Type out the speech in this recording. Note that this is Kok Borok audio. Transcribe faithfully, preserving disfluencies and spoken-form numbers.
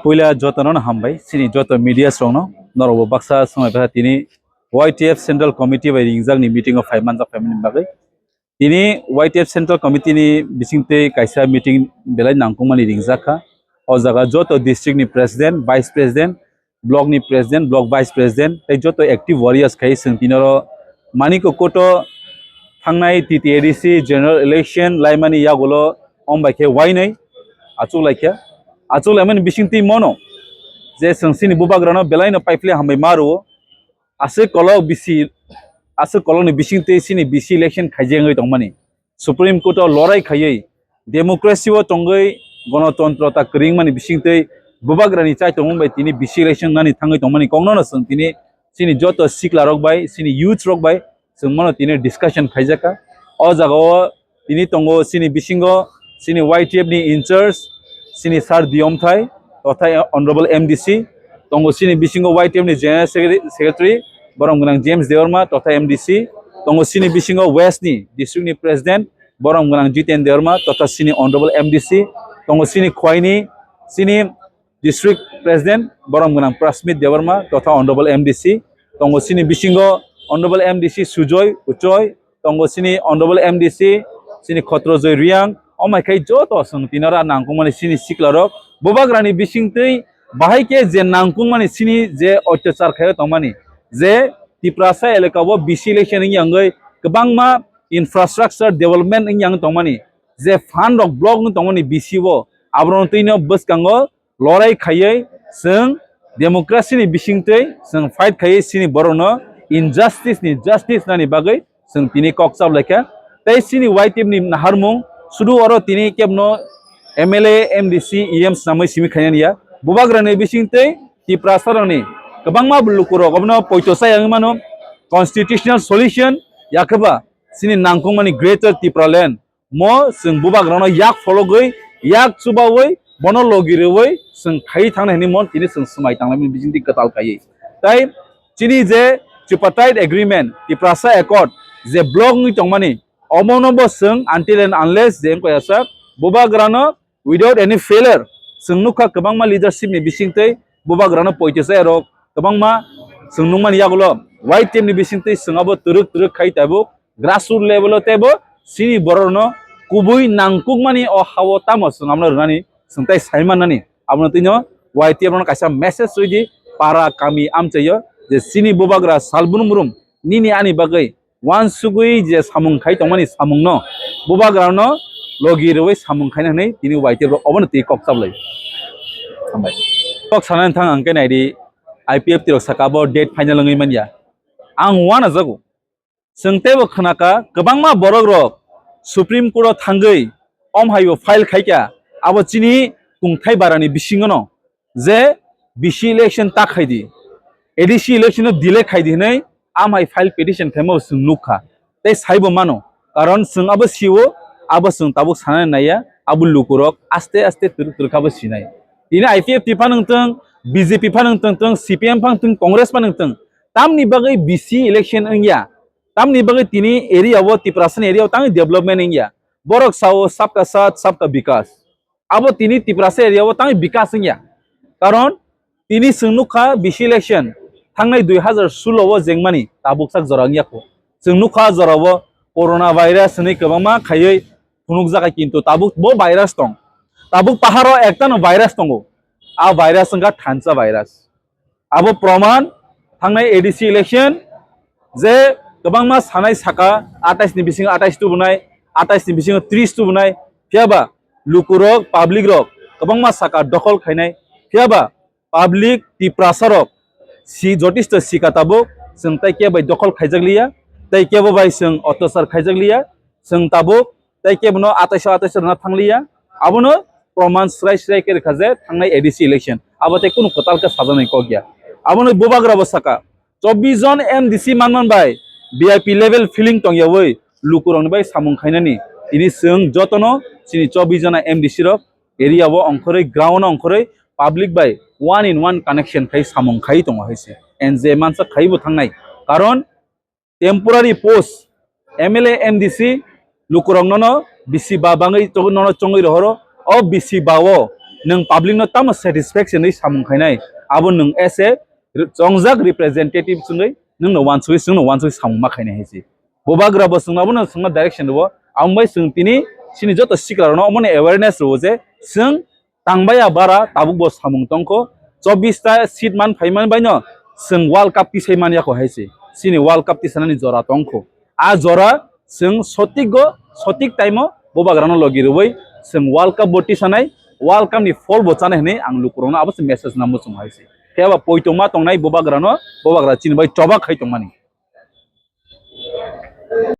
Puila jotono no hambai, chini joto media rokno, norokbo baksa swngwi bakha tini Y T F Central Committee bai ringjakni meeting o phai manjak phaimani bagwi. Tini Y T F Central Committee ni bisingtwi kaisa meeting belai nangkukmani ringjak kha. O jaga joto district ni president, vice president, block ni president, block vice president, tei joto active warriors khai chwng tini oro Manikya Koto thangnai T T A D C general election laimani yagulo om bai khe wainwi achuk laikha. Achuk laimani bisingtwi mono je chwng chini bubagrano belaino paiphle hambai ma rwo. Aswk kolok bisi, aswk kolokni bisingtwi chini B C election khaijak wngwi tongmani. Supreme Court o lorai khaiwi democracy o tongwi gonotontro ta kwrwngmani bisingtwi bubagrani chaitongmung bai tini B C election nani thangwi tongmani kokno no chwng tini chini joto sikla rok bai, chini youth rok bai chwng mano tini discussion khaijakha. O jaga o tini tongo chini bisingo chini Y T F ni in charge chini Sir Diyomthai totha Honorable M D C, tongo chini bisingo Y T F ni General Secretary, Secretary borom gwnang James Debbarma totha M D C, tongo chini bisingo West ni district ni President borom gwnang Jiten Debbarma totha chini Honorable M D C, tongo chini Khwaini chini District President borom gwnang Prasmit Debbarma totha Honorable M D C, tongo chini bisingo Honorable M D C Sujoy Uchoi, tongo chini Honorable M D C chini Khotrojoy Riang, omai khai joto chwng tini oro nangkukmani chini sikla rok bubagrani bisingtwi bahai khe je nangkukmani chini je otyachar khaio tongmani je Tiprasa elaka o B C election wngya wngwi kwbangma infrastructure development wngya wngwi tongmani je fund rok block wngwi tongmani B C o aborok twino bwskango lorai khaiwi chwng democracy ni bisingtwi chwng fight khaiwi chini borokno injustice ni justice nani bagwi chwng tini kok chap laikha. Tei chini Y T F ni naharmung sudu oro tini kebno M L A, M D C, E M swnamwi simi khainani ya. Bubagrani bisingtwi Tiprasa rokni kwbangma lukurok obono poito chaya wngwi mano constitutional solution yakheba chini nangkukmani Greater Tipraland mo chwng bubagrano yak phologwi, yak chubawi, bono logi rwwi chwng khaiwi thangnai hwnwi mo tini chwng swmai tanglaimani bisingtwi kwtal khaiwi. Tai chini je Tripartite Agreement, Tiprasa Accord, je block wngwi tongmani, omono bo chwng until and unless je wngkha ya sak bubagrano without any failure, chwng nukha kwbangma leadership ni bisingtwi bubagrano poito chaya rok kwbangma chwng nukmani yagulo Y T F ni bisingtwi chwng abo twrwk twrwk khai tabuk grassroot level o teibo chini borokno kubui nangkukmani o ha-o tamo chwng abono rwnani chwng tai sai mannani. Abono twino Y T F no kaisa message rwdi para kami amchaio je chini bubagra sal brum brum nini ani bagwi uansugwi je samung khai tongmani samungno bubagrano logi rwui samung khaina hwnwi tini Y T F rok obono twi kok chaplai. Hambai. Kok sanani thang ang khe naidi I P F T rok saka bo date final wngwi manya. Ang uanajago. Chwng teibo khwnakha kwbangma borok rok Supreme Court o thangwi om haibo file khaikha abo chini kungthai barani bisingono je B C election ta khaidi, A D C election no delay khaidi hwnwi amhai file petition khaima bo chwng nukha tei saibo mano, karon chwng abo sio, abo chwng tabuk sanani naiya, abo lukurok aste aste twrwk twrwk kha bo sinai. Tini I P F T phano wngtwng, B J P phano wngtwng, C P M phano wngtwng, Congress phano wngtwng, tamni bagwi B C election wngya, tamni bagwi tini area o, Tiprasani area o tangwi development wngya. Borok sao sabka saath, sabka bikas. Abo tini Tiprasa area o tangwi bikas wngya. Karon tini chwng nukha B C election thangnai dui hazar sulo o jengmani tabuk sak jora wngya kho. Chwng nukha jora o corona virus hwnwi kwbangma khaiwi phunukjakha, kintu tabuk bo virus tong. Tabuk paharo ektano virus tongo. A virus wngkha thansa virus. Abo proman thangnai A D C election je kwbangma sanai saka atais ni bisingo atais tubunai, atais ni bisingo tris tubunai, phiyaba lukurok, public rok kwbangma saka dokhol khainai, phiyaba public Tiprasa rok si jotisto sika tabuk, chwng tai kebo bai dokhol khaijak liya, tai kebo bai chwng otyachar khaijak liya, chwng tabuk tei kebono atais o atais o rwna thangliya. Abono proman srai srai khe rwkha je thangnai A D C election abo tei kunu kwtal khe sajaknai kok ya. Abono bubagra bo saka, chobbish jon M D C manman bai V I P level feeling tongyawi lukurokni bai samung khainani. Tini chwng jotono chini chobbish jona M D C rok area o ongkhorwi, ground o ongkhorwi public bai one in one connection khai samung khai tongo hai se. N J mansa khai bo thangnai. Karon temporary post, M L A, M D C lukurok nono bisi ba bangwi chong-, nono chongwi rohoro. O bisi ba o Nwng public no tamo satisfaction wi samung khainai, abo nwng as a re-, chongjak representative chwngwi nwngno wansugwi, chwngno wansugwi samung ma khainai hai se. Bubagra bo chwngno abono chwngno direction rwo, aboni bai chwng tini chini joto sikla rokno omono awareness rwo je chwng tangbaya bara tabuk bo samung tongkho, chobbish ta seat man phaiman baino chwng World Cup tisai man yakho hai se. Chini World Cup tisanani jora tongkho. A jora chwng sotik go, sotik time o Bubagrano logi rwui chwng World Cup bo tisanai, World Cup ni phol bo chanai hwnwi ang lukurokno abo se message nang muchung hai se. Phiya ba poitongma tongnai Bubagrano, Bubagra chini bai choba khai tongmani.